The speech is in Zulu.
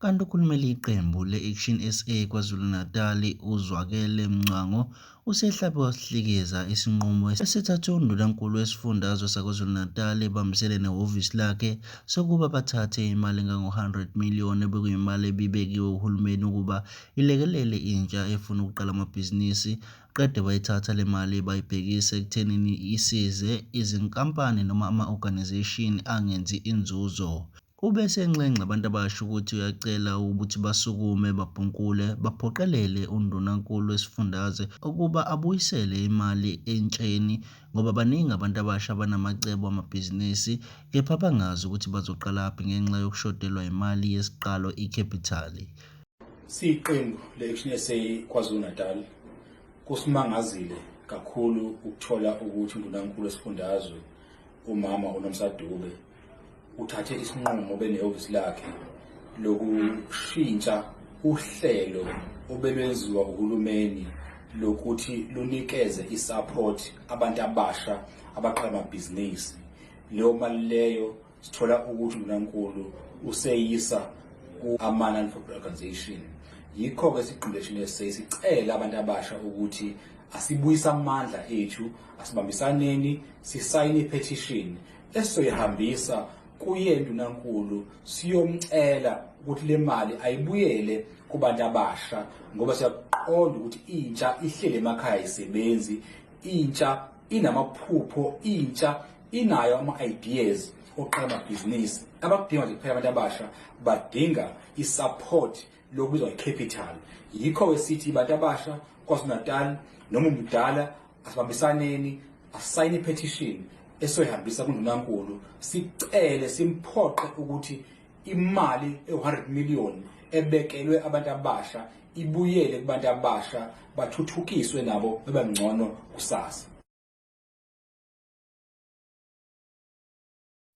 Kanti okhulumela iqembu le-Action SA KwaZulu-Natal uZwakele Mncwango usehlabe wasihlikiza isinqumo esithathwe uNdunankulu wesifundazwe saKwaZulu-Natal ebambisene nehhovisi lakhe sokuba bathathe imali engango-100 million ebekuyimali ebibekiwe uhulumeni ukuba ilekelele intsha efuna ukuqala amabhizinisi qede bayithatha le mali bayibhekise ekuthenini isize izinkampani noma ama-organisation angenzi inzuzo. Ube esenxenxa abantu abasha ukuthi uyacela ukuthi basukume babhunkule baphoqelele uNdunankulu wesifundazwe ukuba abuyisele imali entsheni ngoba baningi abantu abasha abanamacebo amabhizinisi kepha bangazi ukuthi bazoqalaphi ngenxa yokushodelwa imali yesiqalo i-capital. Siyiqembu le-Action SA KwaZulu-Natal kusimangazile kakhulu ukuthola ukuthi uNdunankulu wesifundazwe umama uNomsa Dube uthathe isinqumo benehhovisi lakhe lokushintsha uhlelo obelwenziwa uhulumeni lokuthi lunikeze i-support abantu abasha abaqala amabhizinisi. Leyo mali leyo sithola ukuthi uNdunankulu useyisa ku-ama-non-profit organization. Yikho-ke siqinile thina sicela abantu abasha ukuthi asibuyise amandla ethu, asibambisaneni sisayine i-petition esizoyihambisa kuye ndunankulu siyomcela ukuthi le mali ayibuyele kubantu abasha ngoba siyaqonda ukuthi intsha ihlele emakhaya isebenzi, intsha inamaphupho, intsha inayo ama-ideas oqala amabhizinisi. Abakudinga nje kuphela abantu abasha badinga i-support lokubizwa nge-capital. Yikho-ke sithi bantu abasha KwaZulu-Natal noma umdala asibambisaneni asayine i-petition esoyihambisa kundunankulu sicele simphoqe ukuthi imali e-100 million ebekelwe abantu abasha ibuyele kubantu abasha bathuthukiswe nabo bebe ngcono kusasa.